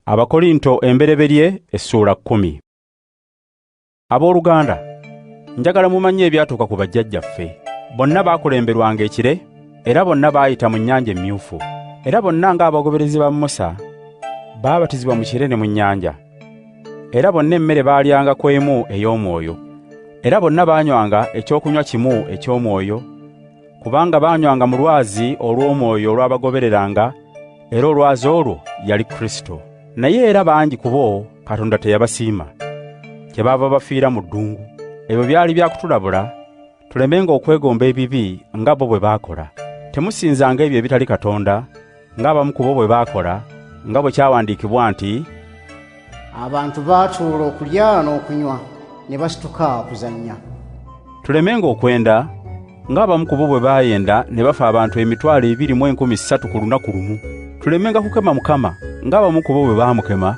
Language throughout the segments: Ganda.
Abakorinto embereberye essuula 10. Abooluganda, njagala mumanye ebyatuuka ku bajjajjaffe. Bonna baakulemberwanga ekire, era bonna baayita mu nnyanja emmyufu. Era bonna ng'abagoberezi ba Musa baabatizibwa mu kire ne mu nnyanja. Era bonna emmere baalyanga ku emu ey'omwoyo. Era bonna baanywanga ekyokunywa kimu eky'omwoyo, kubanga baanywanga mu lwazi olw'omwoyo olwabagobereranga, era olwazi olwo yali Kristo. Naye era bangi ku bo Katonda teyabasiima, kyebaava bafiira mu ddungu. Ebyo byali bya kutulabula tulemenga okwegomba ebibi nga bo bwe baakola. Temusinzanga ebyo ebitali Katonda ng'abamu ku bo bwe baakola, nga bwe kyawandiikibwa nti, abantu baatuula okulya n'okunywa ne basituka okuzannya. Tulemenga okwenda ng'abamu ku bo bwe baayenda ne bafa abantu 2,300 ku lunaku lumu. Tulemenga kukema Mukama ng'abamu ku bo bwe baamukema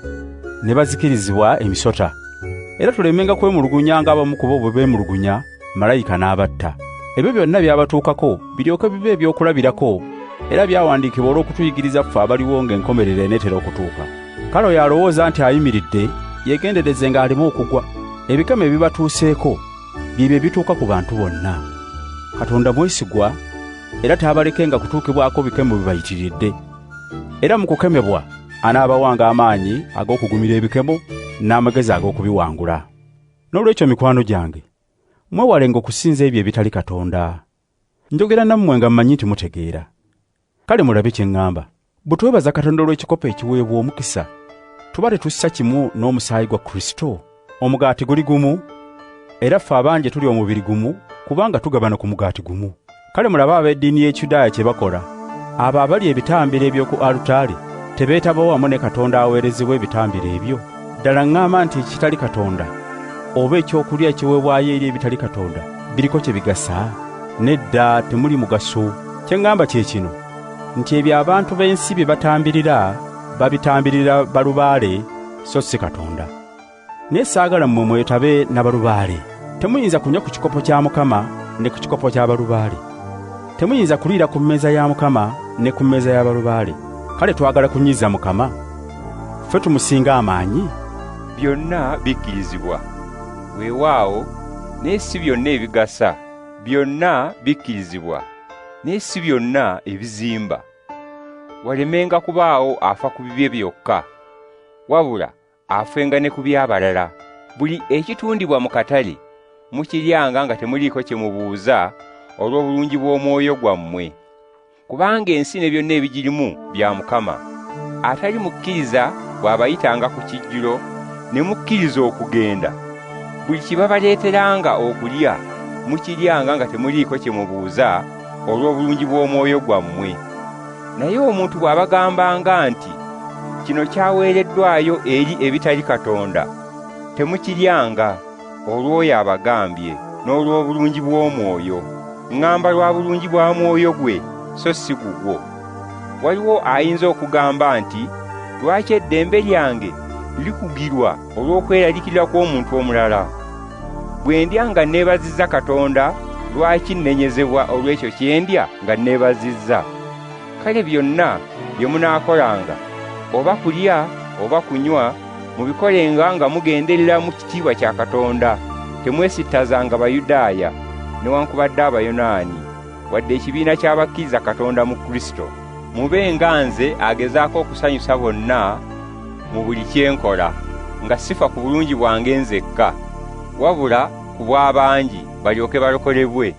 ne bazikirizibwa emisota. Era tulemenga kwemulugunya ng'abamu ku bo bwe beemulugunya malayika n'abatta. Ebyo byonna byabatuukako biryoke bibe ebyokulabirako, era byawandiikibwa olw'okutuyigiriza ffe abaliwo ng'enkomerero eneetera okutuuka. Kale oyo alowooza nti ayimiridde yeegendereze ng'aleme okugwa. Ebikemo ebibatuuseeko byebyo ebituuka ku bantu bonna. Katonda mwesigwa era taabalekenga kutuukibwako bikemo bibayitiridde. Era mu kukemebwa anaabawanga amaanyi ag'okugumira ebikemo n'amagezi ag'okubiwangula. N'olwekyo mikwano gyange, mwewalenga okusinza ebyo ebitali Katonda. Njogera nammwe nga mmanyi nti mutegeera. Kale mulabe kye ŋŋamba. Bwe twebaza Katonda olw'ekikopo ekiweebwa omukisa, tuba tetussa kimu n'omusaayi gwa Kristo? Omugaati guli gumu, era ffe abangi tuli omubiri gumu kubanga tugabana ku mugaati gumu. Kale mulabe ab'eddiini y'Ekiyudaaya kye bakola. Abo abali ebitambiro eby'oku alutaari tebeetaba wamu ne Katonda aweerezebwa ebitambiro ebyo. Ddala ŋŋamba nti ekitali Katonda oba ekyokulya ekiweebwayo eri ebitali Katonda biriko kye bigasa? Nedda, temuli mugaso. Kye ŋŋamba kye kino nti ebyo abantu b'ensi bye batambirira babitambirira balubaale so si Katonda. Naye saagala mmwe mwetabe na balubaale. Temuyinza kunywa ku kikopo kya Mukama ne ku kikopo kya balubaale. Temuyinza kuliira ku mmeeza ya Mukama ne ku mmeeza ya balubaale. Kale twagala kunyiiza Mukama? Ffe tumusinga amaanyi? Byonna bikkirizibwa, weewaawo, naye si byonna ebigasa. Byonna bikkirizibwa, naye si byonna ebizimba. Walemenga kubaawo afa ku bibye byokka, wabula afenga ne ku by'abalala. Buli ekitundibwa mu katale mukiryanga nga temuliiko kye mubuuza olw'obulungi bw'omwoyo gwammwe. Kubanga ensi ne byonna ebigirimu bya Mukama. Atali mukkiriza bw'abayitanga ku kijjulo ne mukkiriza okugenda, buli kye babaleeteranga okulya mukiryanga nga temuliiko kye mubuuza olw'obulungi bw'omwoyo gwammwe. Naye omuntu bw'abagambanga nti kino kyaweereddwayo eri ebitali Katonda, temukiryanga olw'oyo abagambye n'olw'obulungi bw'omwoyo. Ŋŋamba lwa bulungi bwa mwoyo gwe so si gugwo. Waliwo ayinza okugamba nti lwaki eddembe lyange likugirwa olw'okweraliikirira kw'omuntu omulala? Bwe ndya nga neebazizza Katonda, lwaki nnenyezebwa olw'ekyo kye ndya nga neebazizza? Kale byonna bye munaakolanga, oba kulya oba kunywa, mubikolenga nga mugenderera mu kitiibwa kya Katonda. Temwesittazanga Bayudaaya newankubadde Abayonaani, wadde ekibiina ky'abakkiriza Katonda mu Kristo. Mube nga nze agezaako okusanyusa bonna mu buli kye nkola, nga sifa ku bulungi bwange nzekka, wabula ku bw'abangi balyoke balokolebwe.